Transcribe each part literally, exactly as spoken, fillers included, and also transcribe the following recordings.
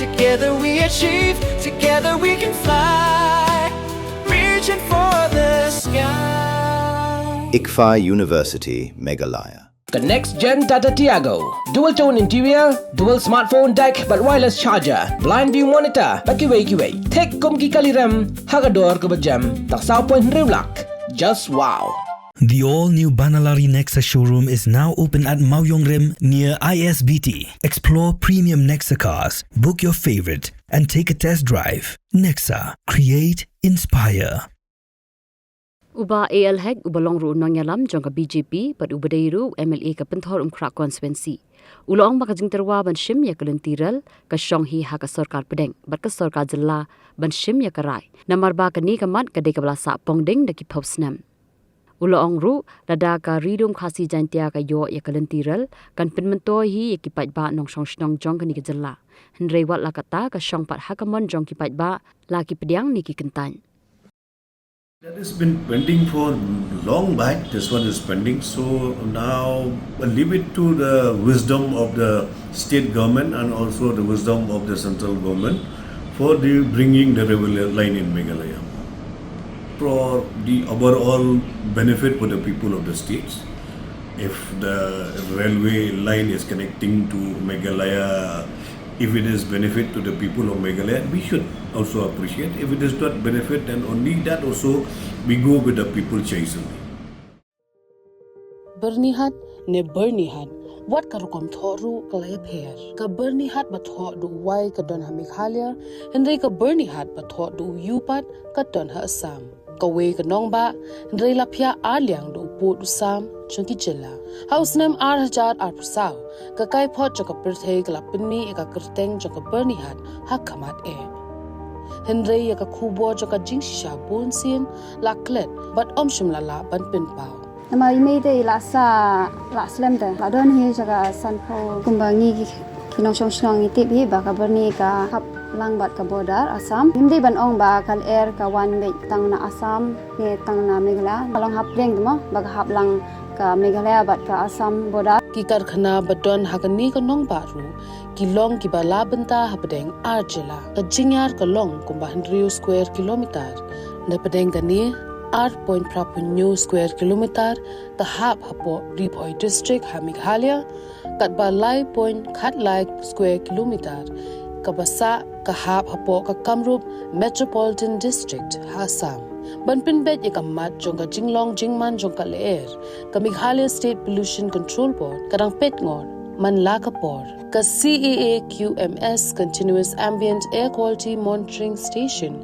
Together we achieve, together we can fly. Reaching for the sky. ICFAI University, Meghalaya. Ka next gen Tata Tiago. Dual tone interior, dual smartphone deck bad wireless charger, blind view monitor bad kiwei kiwei. Thik kum ki kali rem ha ka dor kaba jem. Tang saw point hynriew lak. Just wow. The all-new Banalari Nexa showroom is now open at Mawiong Rim near I S B T. Explore premium Nexa cars. Book your favorite and take a test drive. Nexa, create, inspire. U Bah A L Hek, uba long ruh u nongïalam jong ka B J P bad uba dei ruh u M L A ka Pynthorumkhrah constituency, u la ong ba ka jingtyrwa ban shim ïa ka lynti rel ka shong hi ha ka sorkar pdeng bad ka sorkar jylla ban shim ïa ka rai, namar ba kane ka mat ka dei kaba la sah pongding da ki phew snem. U la ong ruh, lada ka Ri-lum Khasi Jaiñtia ka ïoh ïa ka lynti rel, kan pynmyntoi hi ïa ki paidbah nongshong shnong jong kane ka jylla. Hynrei wat la katta, ka shong pat ha ka mon jong ki paidbah, la ki pdiang ne ki kyntait. That has been pending for long back. This one is pending. So now I leave it to the wisdom of the state government and also the wisdom of the central government for the bringing the railway line in Meghalaya for the overall benefit for the people of the states. If the railway line is connecting to Meghalaya, if it is benefit to the people of Meghalaya, we should also appreciate. If it is not benefit, then only that also we go with the people choice only. Byrnihat ne Byrnihat, wat ka rukom thoh ruh ka la ïapher. Ka Byrnihat ba thoh da u Y ka don ha Meghalaya, hynrei ka Byrnihat ba thoh da u U pat ka don ha Assam. Kawei ka nongbah, hynrei la phiah ar liang da u pud u sam jong ki jylla. Ha u snem ar hajar arphew saw, ka kaiphod jong ka pyrthei ka la pynmih ïa ka kyrteng jong ka Byrnihat ha khmat eh. Hynrei ïa ka khubor jong ka jingshisha bunsien la klet bad ym shym la lah ban pynpaw. Namar i mei te i la sah, la slem te, la don hi jaka sanphew. Kumba ngi ki, ki nongshong shnong ngi tip hi ba ka Byrni ka hap lang bad ka border Assam. Ngim dei ban ong ba ka lyer ka wan beit tang na Assam ne tang na Meghalaya. Ka long hapdeng te mo ba ka hap lang ka Meghalaya bad ka Assam border. Ki karkhana ba don ha kane ka nongbah ruh ki long kiba la bynta hapdeng ar jylla. Ka jingïar ka long kumba hynriew square kilometer. Napdeng kane, ar point phra phew hynñiew square kilometer ka hap hapoh Ri Bhoi District ha Meghalaya, katba lai point khatlai square kilometer kaba sah ka hap hapoh ka Kamrup Metropolitan District ha Assam. Ban pynbeit ïa ka mat jong ka jinglong jingman jong ka lyer, ka Meghalaya State Pollution Control Board ka dang peit ngor man la ka por. Ka C A A Q M S Continuous Ambient Air Quality Monitoring Station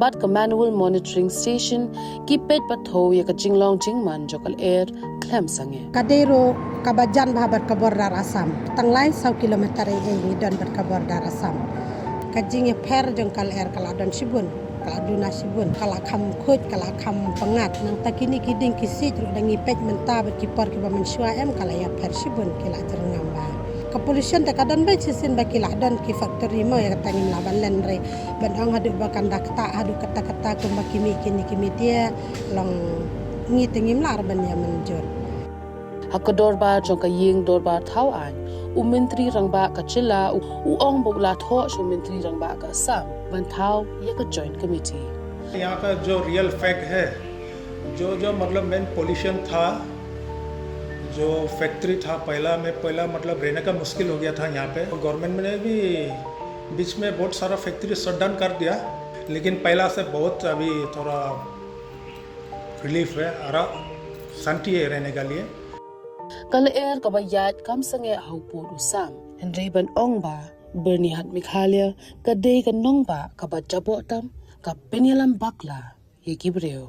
bad ka Manual Monitoring Station ki peit pathou ïa ka jinglong jingman jong ka lyer khlem sangeh. Ka dei ruh kaba jan bha bad ka border Assam. Tang lai saw kilometer ei ei ngi don bad ka border Assam. Ka jingïapher jong ka lyer ka la don shibun, ka la duna shibun, ka la kham khuid, ka la kham pyngngad. Nangta kine ki dieng ki siej ruh da ngi peit mynta bad ki por kiba mynshuwa em ka la ïapher shibun, ki la jyrngam bha. Ka pollution te ka don beit shisien ba ki la don ki factory mo, ïa kata ngim lah ban len re. Ban ong haduh ba kan da ktah haduh katta katta kumba ki mih kine ki media, long ngi te ngim lah re ban ïa mynjur. Ha ka dorbar jong ka ïing dorbar thaw aiñ, u Myntri Rangbah ka jylla u, u ong ba u la thoh sha u Myntri Rangbah ka Assam ban thaw ïa ka Joint Committee. यहाँ का जो रियल फैक्ट है, जो जो मतलब मेन पोल्यूशन था, जो फैक्ट्री था पहला में, पहला मतलब रहने का मुश्किल हो गया था यहाँ पे। गवर्नमेंट ने भी बीच में बहुत सारा फैक्ट्री शट डाउन कर दिया, लेकिन पहला से बहुत अभी थोड़ा रिलीफ है, आराम, शांति है रहने के लिए। Ka lyer kaba ïaid kam sangeh ha u pud u sam. Hynrei ban ong ba Byrnihat Meghalaya ka dei ka nongbah kaba jaboh tam, ka pynïalam bakla ïa ki briew.